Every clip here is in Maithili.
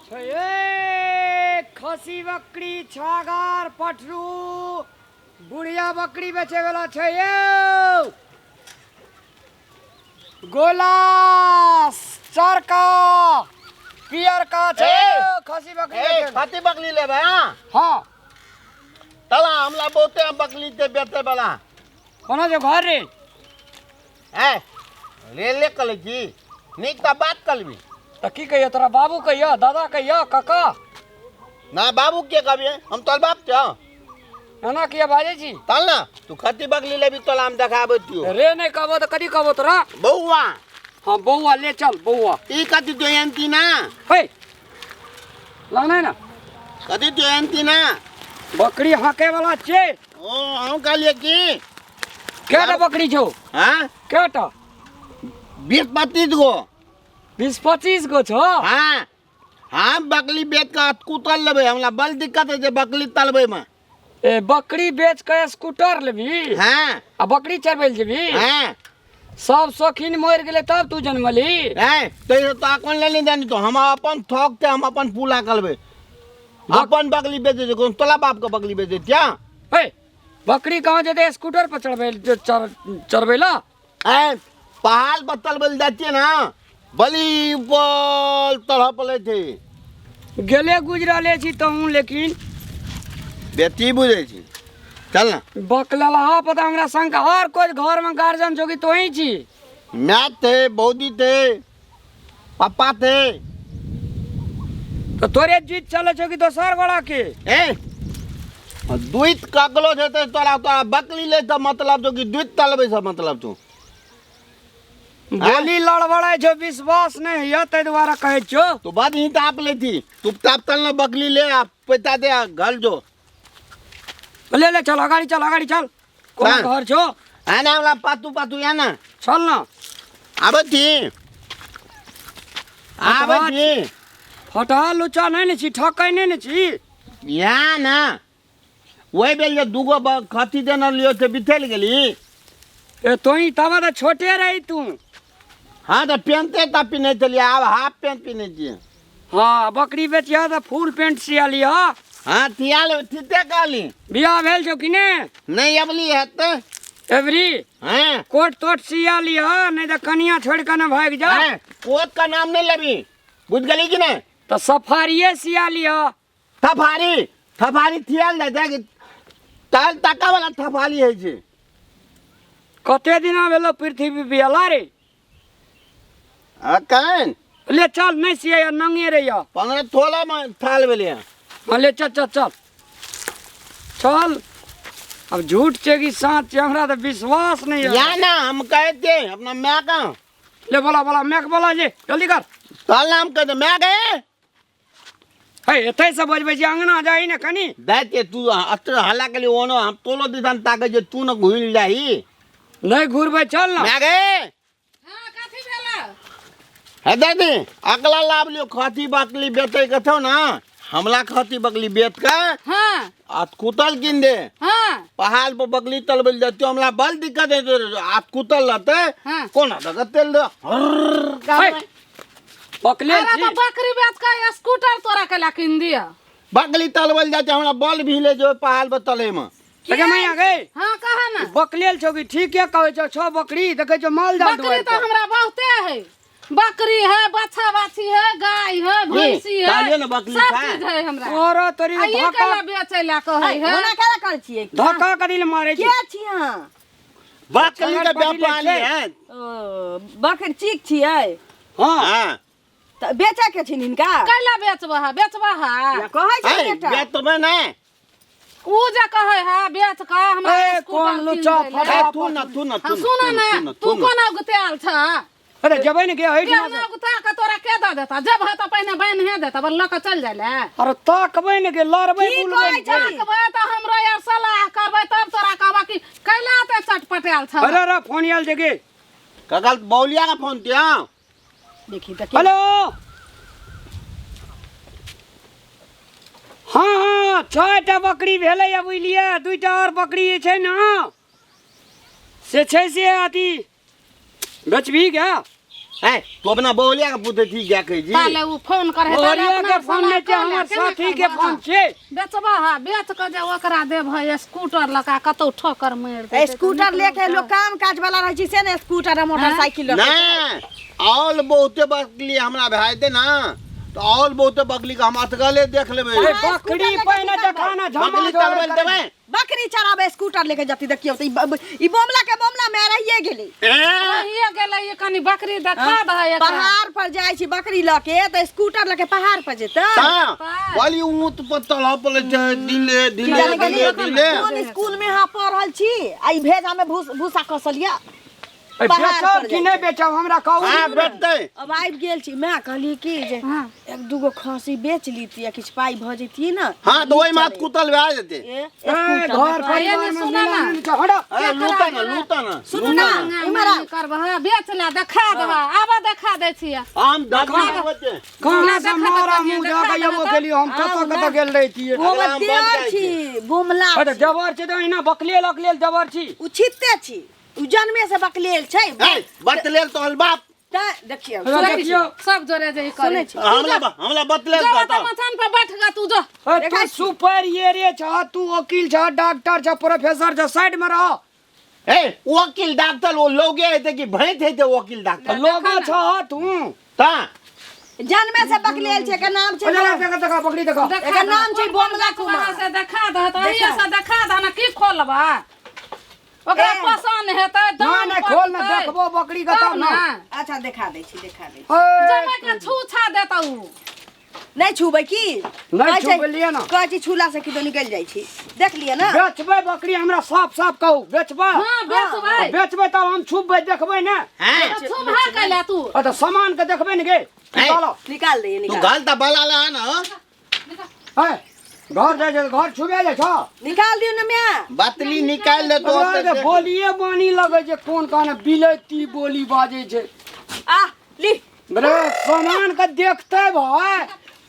छै ए, खसी बकरी छागर पठरू बुढ़िया बकरी बेचे वाला छै यौ गोला चरका पियरका छै ए! यौ, खसी बकरी ए बेचे वाला। कथी बकली लेबै हाँ हाँ तला हमला बहुते बकली ते बेचे वाला कोना जो घर रे ए ले ले कल की नीक तऽ बात कलबी तऽ की कहियो तोरा बाबू कहियो दादा कहियो काका ना बाबू के कहबिए हम तोर बाप छौ एना किया बाजै छी चल ना तू कथी बकली लेबी तोला हम देखाबै छियौ रे नहि कहबो तऽ कथी कहबो तोरा बौआ हाँ बौआ ले चल बौआ ई कथी जयंती ना हे लाने ना कथी जयंती ना बकरी हाँके वाला छै ओ हम कहलिए की केटा बकरी छौ हाँ केटा 20-25 गो 20-25 गो छौ हाँ हम बकली बेच के स्कूटर लेबै हमरा बड़ दिक्कत होइ छै बकली तलबै में ए बकरी बेच के स्कूटर लेबही हाँ आ बकरी चरबै लए जेबही हाँ सब शौकीन मरि गेलै तब तू जनमली ए तो तो कोन लेने जानी तो हम अपन थक के हम अपन पूला करबै अपन बकली बेचे छै कोन तोला बाप के बकली बेचे क्या हे बकरी कहाँ जेतै स्कूटर पर चढ़बै चढ़बै ला ए पहाड़ पर तलबै लए जाइ छियै ने बली बल तरह पलै छै गेले गुजरले छी तहूँ लेकिन बेटी बुझै छी चल ना बकलहा पता हमरा संग और कोई घर में गार्जियन छौ कि तोही छी my थे बौदी थे पापा थे तो तोरे जीत चले छौ कि दोसर गोड़ा के ए दुइत ककलो छै तऽ तोरा तोरा बकली ले तऽ मतलब छौ कि दुइत तलबै से मतलब छौ बोली लड़बड़ाइ छौ विश्वास नहि होइए ताहि दुआरे कहै छियौ तो बाद ही ताप लेती तू ताप तल ना बकली ले आ पैसा दे आ घर जो ले ले चल अगाडि चल अगाडि चल कोन कहाँ? घर छौ आना वाला पातू पातू या ना चल न आबै थी आबै थी फटहा लुच्चा नहि ने छी ठकै नहि ने छी या ना वही बेर जे दूगो खती देने लियो से बिथल गेली ए तोही तब तऽ छोटे रही तू हाँ तऽ पेंटे तऽ पिन्है छलियै आब हाफ पेंट पिन्है छियै हाँ बकरी बेचिह तऽ फुल पेंट सिया लिह हाँ थिया ले ठीके कहली बियाह भेल छौ कि ने नहि अबली हेतै एवरी हाँ कोट तोट सिया लिह नहि तऽ कनिया छोड़ि कऽ ने भागि जा हाँ, कोट का नाम नहीं लेबी बुझ गेली कि नहीं तऽ सफारिये सिया लिह थफारी थफारी थियाल जाइ छै कि ताल टाका वाला थफारी होइ छै कते दिना भेलो पृथ्वी बियाला रे आ केहन ले चल नहि सिया नंगे रहिया 15-16 मे थाल भेलै हँ हाँ ले चल चल चल चल अब झूठ छै कि साँच छै हमरा तऽ विश्वास नहीं है या ना हम कहै छियै अपना माय के ले बोला बोला मैं के बोला जे जल्दी कर चल ना हम कहै छियै माय गे हे एतै से बजबै छी अंगना जाही ने कनी दै छियै तू अत्र हल्ला के लिए ओनो हम तोलो दिसन ताकै जे तू न घुरि जाही नहीं घुरबै चल ना माय गे हाँ कथी भेल हे दादी अगला लाभ लियो खती बकली बेचै के छौ ना हमला खती बकली बेच के हाँ आ कुतल कीन दे हाँ पहाड़ पर बकली तलबै लए जतियो हमरा बड़ दिक्कत हेतै आ कुतल रहतै हाँ। कोना दऽ के तेल दे हर्र हे, करबै। बकले अरे छी तो बकरी बेच के स्कूटर तोरा के ला किन दिया बकली तलबै लए जाइ छै हमरा बल भी ले जो पहाड़ पर तले में अगे मैया गे हाँ कहा ना बकलेल छौ कि ठीके कहै छौ छौ बकरी देखै छौ माल जाल बकरी दुआरि तो पर। हमरा बहुते है बकरी है बछा बाछी है गाय है भैंसी है कहलियै ने बकरी सब खा। चीज है हमरा तोरो तोरी आ ई धक्का केला बेचै ला कहै है ओना केना करै छियै धक्का करी ले मारै के छै छी अहाँ बकली के पटी ले व्यापारी छै। है ओ, बकरी चीक छियै हाँ हाँ तऽ बेचऽ के छिन हिनका कैला बेचबह है बेचबह है कहै छै है बेटा बेचबै नहि ऊ जे कहै है बेच के हमरा ए, स्कूटर कोन कीन लुच्चा दै ले। ए, तू न तू न तू हाँ, सुन ना तू कोना गुतायल छ अरे जेबै ने के एहिठिना केना गुता के तोरा के दऽ देता जब है तऽ पहिने बान्हे देता बल लऽ के चल जाइ ले अरे ताकबै ने के लड़बै की बुलबै कहै ने छही? के। ताकबै तऽ हमरो यार सलाह करबै तब तोरा कहबा कि कैला ते चटपटायल छ अरे अरे फोन आयल छै के ककल बौलिया के फोन दिया देखी तऽ के- हेलो हाँ हाँ छटा बकरी भेलै या बुझलियै दूटा आओर बकरी जे छै ने से छै से अथी बेचबही गे हैं तू अपना बहुलिया के पूछै छी गाय कहै छी ताले उ फोन करे ताले बोलिया अपना के फोन सलाह नहि छै कऽ ले, हमर केना साथी के करबह? फोन छै बेचबह हा बेच कऽ जे ओकरा देबह स्कूटर लऽ कऽ कतौ ठोकर मारि देतै तऽ स्कूटर निकलल लेके लोग काम काज वाला रहै छै से ने स्कूटर आ मोटरसाइकिल लऽ के नहि औल बहुते बकली हमरा भए जेतै ने तऽ औल बहुते बकली के हम अथगले देख लेबै अरे स्कूटर बकरी लेके पहिने की देखा ना झमा बकली चलबै लए देबै बकरी चराबै स्कूटर लेके जती देखियौ तऽ ई बोमला के बोमला में रहिए गेलै ए रहिए गेलै ई कनी बकरी देखा दह एकरा पहाड़ पर जाइ छी बकरी लऽ के तऽ स्कूटर लऽ के पहाड़ पर जेतै ता बोली ऊँट पर चढ़ऽ पड़ै छै दिले दिले जाने दिले गेलियै दिले कोन स्कूल में अहाँ पढ़ल छी आ ई भेजा में भूसा खसल यऽ ए, पहाड़ बेचब पर कि जाइ नहि बेचब हमरा कहू हाँ बेचतै अब आबि गेल छी माय कहली कि जे हाँ। एक दूगो खस्सी बेच लीती आ किछु पाइ भऽ जैतियै ने हाँ तऽ ओहि माथ कुतल भए जेतै ए, ए, स्कूटर घर में परिवार ए, में सुना ना। मिलान छै, हटो। अरे लूटा ना लूटा ना सुनू ना इम्हर आउ। करबह बेच ले देखा देबह आब देखा दै छियै हम देखा होते कहाँ से देखा मारा तऽ मुँह देखा धऽ के तऽ एबो केलियै हम कतऽ कतऽ गेल रहितियै ओ हमर अगला हम बन्द देवर जाइ छी बोमला अरे जबर छै तऽ अहिना बकले लकले जबर छी उ छित्ते छी उ जन्मे से बकलेल छै ए बतलेल तोहर बाप तऽ देखियौ अरे देखियौ सब जोरे जे ई करै सुनै छी हमला हमला बतलेल जो तो तऽ मचान पर बैठ गा तू जो ए, तू सुपेरियरे छ तू वकील छ डॉक्टर छ प्रोफेसर छ साइड में रह ए वकील डॉक्टर वो लोगे हेतै कि भैंस हेतै वकील डॉक्टर लोगो छ तू ता जन्मे से बकलेल छै एकर नाम छै अरे देखा देखा बकरी देखा देखा एकर दह, नाम छै कोन कोन बोमला बेचबह कुमार। से देखा दह तऽ अहिए से देखा दह ने की खोलबह ओकरा ए। पसंद हेतै ना दाम ना खोल ना पड़तै, देखबो बकरी के तब तब ना ना अच्छा देखा दै छी देखा दै छी ए, जमा के छू छा देतौ उ नहि छुबै की नहि कहै छै- छुबलियै ना। कहै छी छुला से किदो निकलि जाइ छी देख लिअ ने बेचबै बकरी हमरा साफ साफ कहू बेचबै हाँ बेचबै बेचबै तब हम छुपबै देखबै ने हैं तऽ छुबा कैला तू आ तऽ सामान के देखबै ने गे चलो निकाल दैयै तू निकाल गल तऽ बला ला ना ए घर जाइ छै तऽ घर छुबे जाइ छ निकाल दियौ ने माय बतली निकाल ले तो हमरा के बोलिए बानी लगै छै कोन कान बिलैती बोली बाजै छै आ ली रे सामान के देखते भाई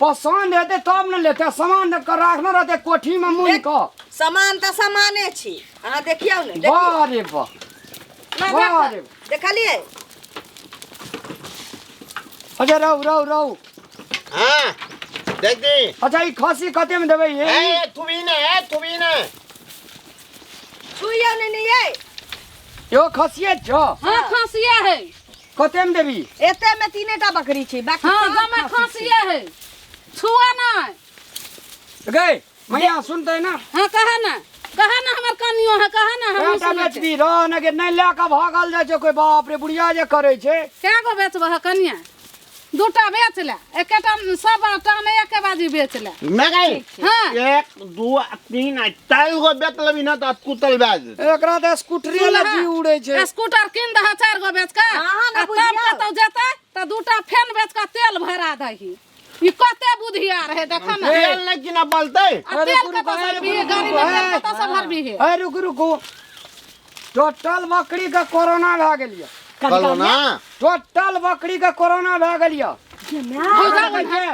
पसंद हेतै तब ने लेतै सामान के राखने रहतै कोठी में मुनि कऽ सामान तऽ सामाने छी अहाँ देखियौ ने देखियौ वाह रे वाह वाह रे वाह। देखलियै अच्छा रहू रहू रहू हाँ देख दी अच्छा ई खस्सी कते में देबै ये ए तू भी ना ए तू भी ना छुइयौ ने ने यै यो खस्सिए छ हाँ खसिया है कते में देबी एते में तीने टा बकरी छै बाकी हाँ सब जमा खस्सी छै। खसिया है छुआ नहीं गए मैया सुनते ना हाँ कहा ना कहा ना हमर कनियो है कहा ना हम कएटा बेचबी रह ने के नहि लए कऽ भागल जाइ छै कोई बाप रे बुढ़िया जे करै छै कै गो बेचबह कनिया दूटा बेच ले एकेटा सब टाने एके बाजी बेच ले मैं गई हाँ एक दू तीन आ चारि गो बेच लेबी ना तऽ कुतल भए जेतै एकरा तऽ स्कूटरे लए जी उड़ै छै स्कूटर कीन दह चारि गो बेच कऽ अहाँ ने आ तब बुझियौ। कतौ जेतै तऽ दूटा फेन बेच कऽ तेल भरा दही ई कते बुधियार है देखा ना तेल नहि किनऽ पड़तै आ तेल रुकू, कतऽ से रुकू, भरबी रुकू, गाड़ी में तेल ए। कतऽ से भरबी है ए रुकू रुकू टोटल बकरी के कोरोना भए गेल यऽ कहलो ना टोटल बकरी के कोरोना भए गेल यऽ देखै छियै?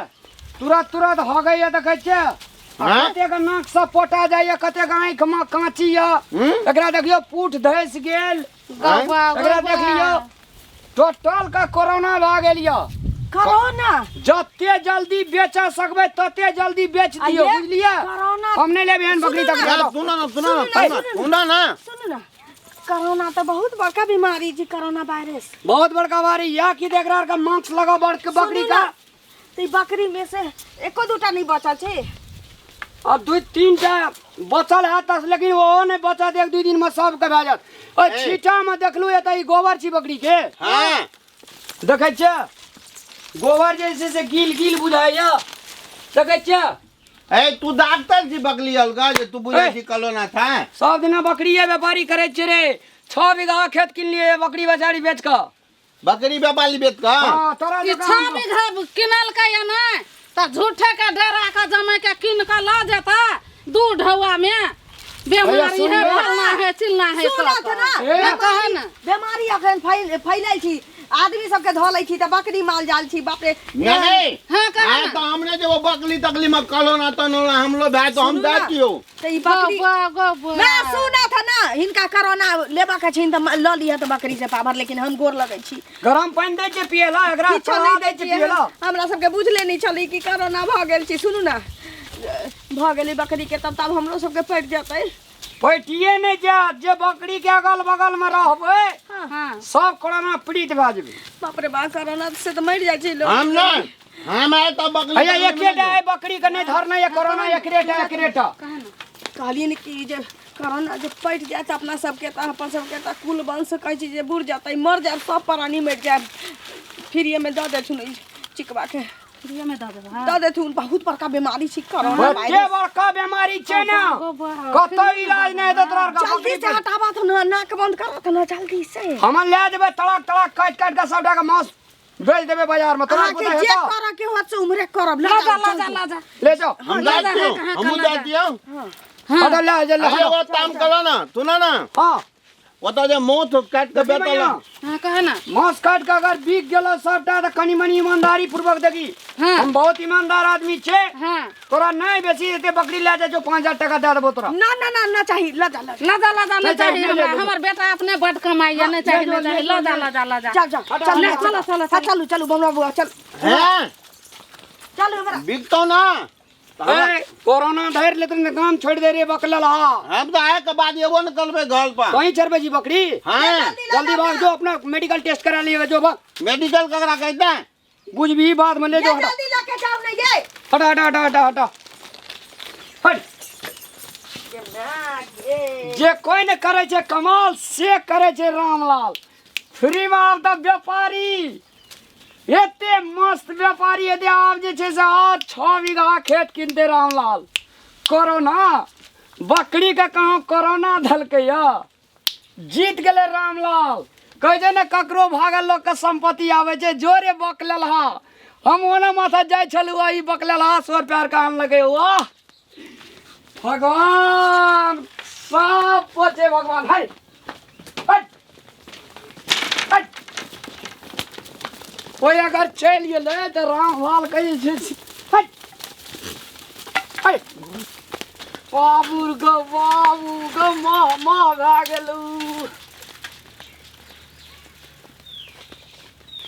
तुरत तुरत हगैया देखै छियै आ हाँ? कतेक नाक सब पोटा जाइया कतेक आँखि मे काँची यऽ एकरा देखियौ पूठ धसि गेल गौवा एकरा देख लियौ टोटल के कोरोना भए गेल यऽ कोरोना जते जल्दी बेच सकबै तते जल्दी बेच दियौ आ ये बुझलियै कोरोना हम नहि लेबै एहन बकरी तक यार सुनो ना सुनो ना सुनो सुनो ना सुनू ना कोरोना तऽ बहुत बड़का बीमारी छै कोरोना वायरस बहुत बड़का बारी या की देख रहा का मास्क लगाओ बड़ के बकरी का तऽ ई बकरी में से एको दूटा नहि बचल छै अब दू तीन टा बचल है तस लेकिन ओहो नहीं बचत एक दू दिन में सबके भए जायत ओहि छीटा में देखलू एतऽ ई गोबर छी बकरी के हाँ देखै छियै गोबर जे छै से गील गील बुझाइया देखै छियै ए तू डॉक्टर छी बकली अलगा जे तू बुझै छी कलो ना था सब दिना बकरिए व्यापारी करै छियै रे 6 बीघा खेत किनलियै बकरी बेचारी बेच कऽ बकरी व्यापारी बेच कऽ हाँ तोरा ई जकाँ छह हम- बीघा किनलकै या नहि तऽ झूठे के डरा के जमा के कीन के लऽ जेता दू ढौआ में बेमारी सुन है ले। फलना है चिलना है सुनत कह ना ए। कह ना बीमारी अखन फैल फैलल छी आदमी सबके धऽ लै छी तऽ बकरी माल जाल छी, बाप रे। नहीं नहीं। हाँ, कहा आए ना। तो हमने जो वो बकली तकली में कलो ना तो ना हम लोग भाई तो हम सुनू ना, जाती हो। तऽ ई बकरी गो गो गो ना सुना था ना, हिनका कोरोना लेबा के छनि तऽ लऽ लिहऽ तऽ बकरी से पावर, लेकिन हम गोर लगै छी। गरम पानि दै छै पियै ला एकरा, किछो चढ़ा नहि दै दै छै छियै। पियै ला। हमरा सबके बुझले नहि छलै कि कोरोना भऽ गेल छै। सुनू ना, भऽ गेलै बकरी के, तब तब हमरो सबके पड़ि जेतै। पैटिए नहि जायत जे बकरी के अगल बगल में रहबै। हाँ। सब कोरोना पीड़ित भए जेबै। बाप रे बाप, कोरोना से तऽ मरि जाइ छै लोक। हम नहीं, हम आए तो बकली हैया तकली में एकेटा नहीं एहि बकरी के नहि धरने ये कोरोना, एकरेटा एकरेटा। कहा ना। कहलियै ने कि जे कोरोना जे पटि जायत अपना सबके तऽ अपन सबके तऽ कुल वंश कहै छै जे बुड़ जेतै, मर जायब, सब प्राणी मरि जायब। फ्रीएमे दऽ देथुन ई चिकबा के। फ्रीए में दऽ देबै? हाँ। दऽ देथुन, बहुत बड़का बीमारी छै कोरोना बच्चे वायरस। बड़का बीमारी छै ने, गो बा। कतौ इलाज नहि हेतै तोरा आरके। जल्दी बकरी से हटाबा थुन, नाक बंद करत न जल्दी से। हम लए जेबै तड़क तड़क काटि काटि के सबटा के मांस बेच देबै बाजार में तोरा। अहाँके जे करऽ के होत से उम्हरे करब। ला जा, ला जा, ला जा। ले जाओ। हम ला जा, जाती हूँ। हाँ, हम ला जा। जाती हूँ। हटा ले जा ले। अरे वो काम करो ना, सुनो ना। हाँ। वो तो जो मुंह तो काट के देखी बेतल। मैया, हाँ, कहा ना। मांस काट के अगर बिक गेलो सबटा तऽ कनि मनि ईमानदारी पूर्वक देखी। हाँ। हम बहुत ईमानदार आदमी छे। हाँ। तोरा नहीं बेसी एते बकरी ले जा जो 5000 टका दे देबो तोरा। ना ना ना ना चाही, ल जा ल जा। ला जा, ला जा, नहीं नहीं चाहिए चाहिए, हमरा। नहीं। हमर बेटा अपने बड कमाइया, नहीं चाहिए, नहीं चाहिए। ला जा, ला जा, ला जा। चल चल चल। ले, चलो, चलो, हाँ, चलू चलू बमला बुआ, चल। हैं? चलू हमरा। बिकतो ना। ए, कोरोना धरि लेते ने काम छोड़ दे रे बकलल। हा, हम तो आए के बाद एबो न करबे घर पर। कहीं चढ़बे जी बकरी? हाँ। जल्दी भाग जो, अपना मेडिकल टेस्ट करा लिएगा, जो भाग। मेडिकल ककरा कहते हैं? बुझबी बाद में, ले ये जो। हटा। जल्दी लेके जाओ नहीं ये। हटा हटा हटा हटा हटा हट। जे कोई ने करे छै कमाल से करे छै रामलाल। फ्री में आब तऽ व्यापारी एते मस्त व्यापारी हेतै आब जे छै से आज 6 बीघा खेत किनतै रामलाल। कोरोना बकरी के कहाँ कोरोना धलकै या जीत गेलै रामलाल। कहै छै ने ककरो भागल लोकके सम्पत्ति आबै छै। जोरे बकलेल हा, हम ओना माथा जाइ छलहुँ आ ई बकलेल हा 100 रुपया के आनलकै। वाह भगवान, सब पोछे भगवान। है हट हट। कोई अगर चलि गेलै तऽ रामलाल कहै छै हट हट। बाबू गो बाबू गो, माँ माँ भए गेलू।